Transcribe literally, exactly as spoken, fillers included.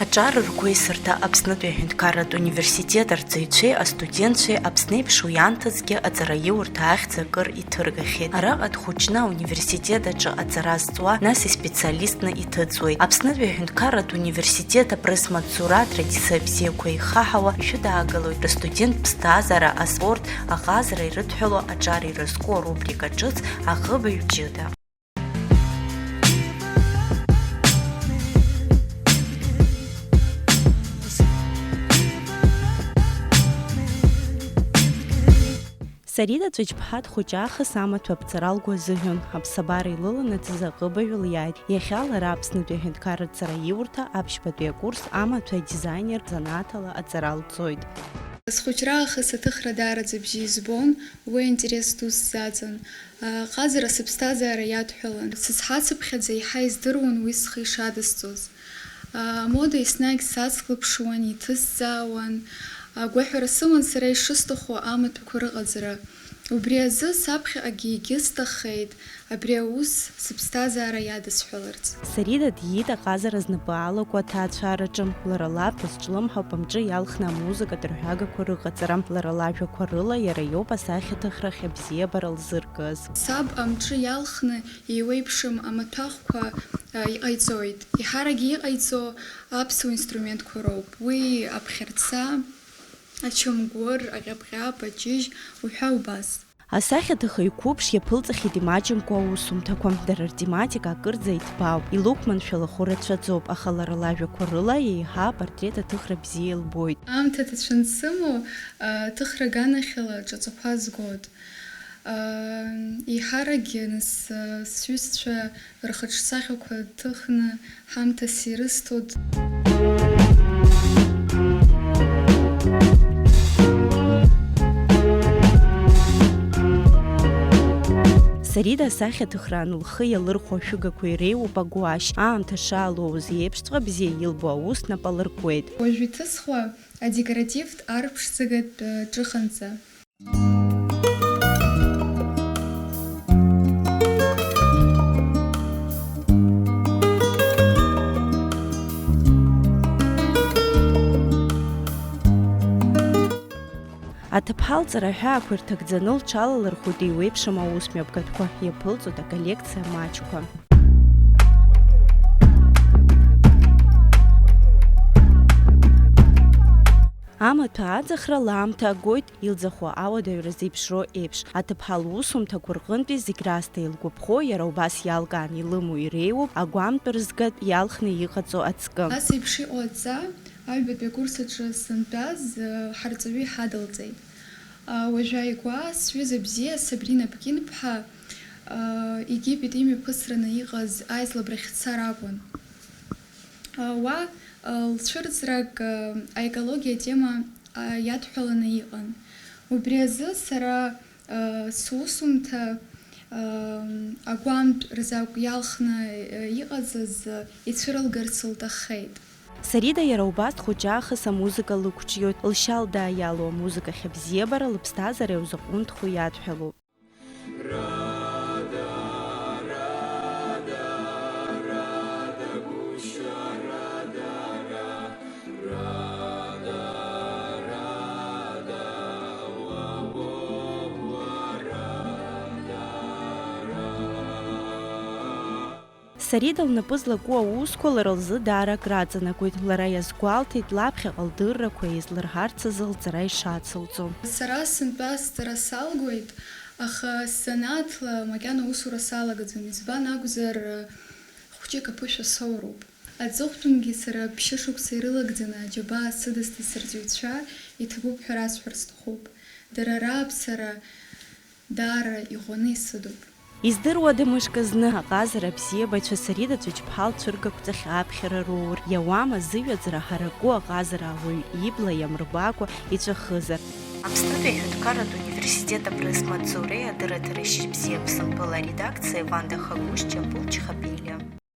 Аҿар ргәеисырҭа Аԥснытәи аҳәынҭқарратә университет арҵаҩцәеи астудентцәеи Аԥсны еиԥш уи аамҭазгьы аҵараиурҭа ахьӡ акыр иҭыргахьеит. Араҟа дхәыҷны ауниверситет аҿы аҵара зҵуа, нас испециалистны иҭыҵуеит. Аԥснытәи аҳәынҭқарратә университет апресс-маҵзура атрадициа бзиақәа ихаҳауа ишәыдаагалоит астудент ԥсҭазаара, аспорт, аҟазара ирыдҳәалоу аҿар ирызку арубрика ҿыц Аҟыбаҩ ҷыда. Сарида Ҵәыџьԥҳа дхәыҷаахыс амаҭәа аԥҵара лгәы азыҳәон. Аԥсабара илыланаҵыз аҟыбаҩ лиааит. Иахьа лара Аԥснытәи аҳәынҭқарратә ҵараиурҭа аԥшьбатәи акурс амаҭәа адизайнер занааҭала аҵара лҵоит. Схәыҷра аахыс аҭыхра даараӡа бзиа избон, уи аинтерес ду сзаҵан. Аҟазара сыԥсҭазаара иадҳәалан. Сызҳацыԥхьаӡа еиҳа издыруан уи схы ишадысҵоз. Амода еснагь сацклаԥшуан, иҭысҵаауан. Агәаҳәара сыман сара ишысҭаху амаҭәақәа рыҟаҵара. Убри азы саԥхьаҟагьы егьысҭаххеит абри аус сыԥсҭазаара иадысҳәаларц. Сарида диит аҟазара знапы алаку аҭаацәараҿы. Лара лаб дазҿлымҳауп амҿы иалхны амузыкатә рҳәагақәа рыҟаҵара. Лара лажәақәа рыла иара иоуп асахьаҭыхрахь абзиабара лзыркыз. Саб амҿы иалхны еиуеиԥшым амаҭәахәқәа, а, иҟаиҵоит. Еиҳаракгьы иҟаиҵо аԥсуа инструментқәа роуп. Уи аԥхьарца, ачамгәыр, аҟьаԥ-ҟьаԥ, аҷыжь, уҳәа убас. Асахьаҭыхыҩ қәыԥш иаԥылҵахьеит имаҷымкәа аусумҭақәа. Дара ртематика акырӡа иҭбаауп, илықәманшәалахо рацәаӡоуп, аха лара лажәақәа рыла еиҳа апортрет аҭыхра бзиа илбоит. Аамҭа ҭацәын сымоу, а, аҭыхра аганахьала ҿаҵақәа згоит. Еиҳаракгьы, нас, сҩызцәа рхаҿсахьақәа ҭыхны ҳамҭас ирысҭоит. Сарида асахьаҭыхраан лхы иалырхәо ашәыгақәа иреиуоуп агуашь. Аамҭа шаалоуз еиԥшҵәҟьа бзиа илбо аус нап алыркуеит. Уажә иҭысхуа адекоративтә ар ԥшӡагатә, э, ҿыханҵа. Аҭыԥҳа лҵара аҳәаақәа ирҭагӡаны лҽалалырхәит еиуеиԥшым аусмҩаԥгатәқәа, иаԥылҵоит аколлекциа маҷқәа. Амаҭәа аӡахра лаамҭа агоит, илӡахо ауадаҩра зеиԥшроу еиԥш. Аҭыԥҳа лусумҭақәа рҟынтәи зегь раасҭа илгәаԥхо, иара убас иалкаан илымоу иреиуоуп агәамтәарзгатә иалхны иҟаҵоу ацкы. Ас еиԥш иҟоу адҵа аҩбатәи акурс аҿы сынтәаз, э, ҳарҵаҩы иҳадылҵеит. Э, уажәааигәа сҩыза бзиа Сабрина Пкин-ԥҳа, э, Египет имҩаԥысраны иҟаз аизлабрахь дцар акәын. Уа, лцәырҵрак аекологиа атема иадҳәаланы иҟан. Убри азы сара сусумҭа агәамтә рзакә иалхны иҟаҵаз ицәырылгарц лҭаххеит. Сарида иара убас дхәыҷаахыс амузыка лықәҿиоит. Лшьа-лда иалоу амузыкахь абзиабара лыԥсҭазаара иузаҟәымҭхо иадҳәалоуп. Сарида лнапы злаку аусқәа лара лзы даара акраҵанакуеит. Лара иазгәалҭеит, лаԥхьаҟа лдыррақәа еизлырҳарц азы лҵара ишацылҵо. Сара сынтәа сҵара салгоит, аха сзанааҭла макьана аусура салагаӡом, избан акәзар, хәҷык аԥышәа соуроуп. Аҵыхәтәангьы сара ԥшьышықәса ирылагӡаны аџьабаа сыдысҵеит сырҵаҩцәа, иҭабуп ҳәа расҳәар сҭахуп. Дара рааԥсара даара иӷәӷәаны исыдуп. Издыруада мышкы зны аҟазара абзиабаҩцәа Сарида Ҵәыџьԥҳа лцәыргақәҵахь аԥхьара роур, иауама зыҩаӡара ҳараку аҟазара ауаҩ ибла иамырбакәа иҵәахызар? Аԥснытәи аҳәынҭқарратә университет апресс-маҵзуреи адырраҭара Шьыжьбзиа Ԥсымпыл аредакциеи Ванда Хагәышь, Џьамбул Чхапелиа.